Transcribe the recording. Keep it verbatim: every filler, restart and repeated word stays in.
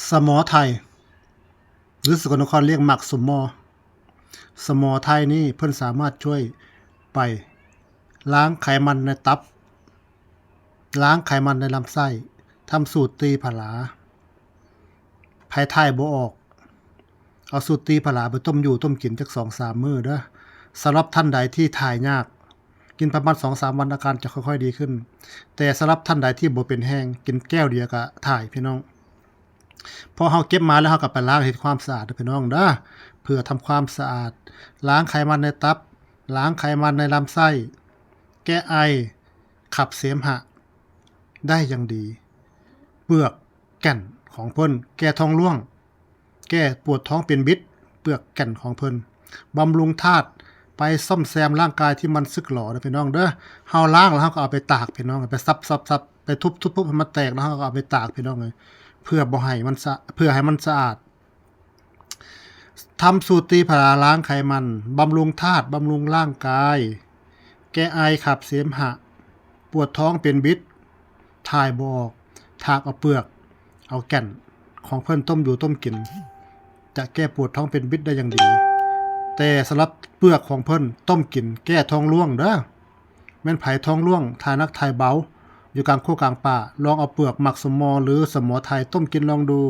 สมอไทย หรือสกลนครเรียกหมากสมอ สมอไทยนี่เพิ่นสามารถช่วยไปล้างไขมันในตับ ล้างไขมันในลำไส้ ทำสูตรตีผลา ไผถ่ายบ่ออก เอาสูตรตีผลาไปต้มอยู่ต้มกินจักสองสามมื้อเด้อ สำหรับท่านใดที่ถ่ายยาก กินประมาณสองสามวันอาการจะค่อยๆดีขึ้น แต่สำหรับท่านใดที่บ่เป็นแฮง กินแก้วเดียวก็ถ่ายพี่น้อง พอเฮาเก็บมาแล้วเฮาก็ไปล้างเฮ็ดความสะอาดเด้อพี่น้องเด้อ เพื่อทำความสะอาด ล้างไขมันในตับ ล้างไขมันในลำไส้ แก้ไอ ขับเสมหะ ได้อย่างดี เปลือกแก่นของเพิ่น แก้ท้องร่วง แก้ปวดท้องเป็นบิด เปลือกแก่นของเพิ่น บำรุงธาตุ ไปซ่อมแซมร่างกายที่มันสึกหรอนะพี่น้องเด้อ เฮาล้างแล้วเฮาก็เอาไปตากพี่น้อง ไปสับสับสับ ไปทุบทุบทุบให้มันแตกแล้วเฮาก็เอาไปตากพี่น้องเอ้ย เพื่อบ่ให้มันสะ เพื่อให้มันสะอาด ทำสูตรตีผลาล้างไขมัน บำรุงธาตุ บำรุงร่างกาย แก้ไอขับเสมหะ ปวดท้องเป็นบิด ถ่ายบ่ออก ถากเอาเปลือก เอาแก่นของเพิ่นต้มอยู่ต้มกิน จะแก้ปวดท้องเป็นบิดได้อย่างดี แต่สำหรับเปลือกของเพิ่นต้มกินแก้ท้องร่วงเด้อ แม่นไผท้องร่วง ถ่ายหนักถ่ายเบา อยู่กลางโคกกลางป่า ลองเอาเปลือกหมากสมอหรือสมอไทยต้มกินลองดู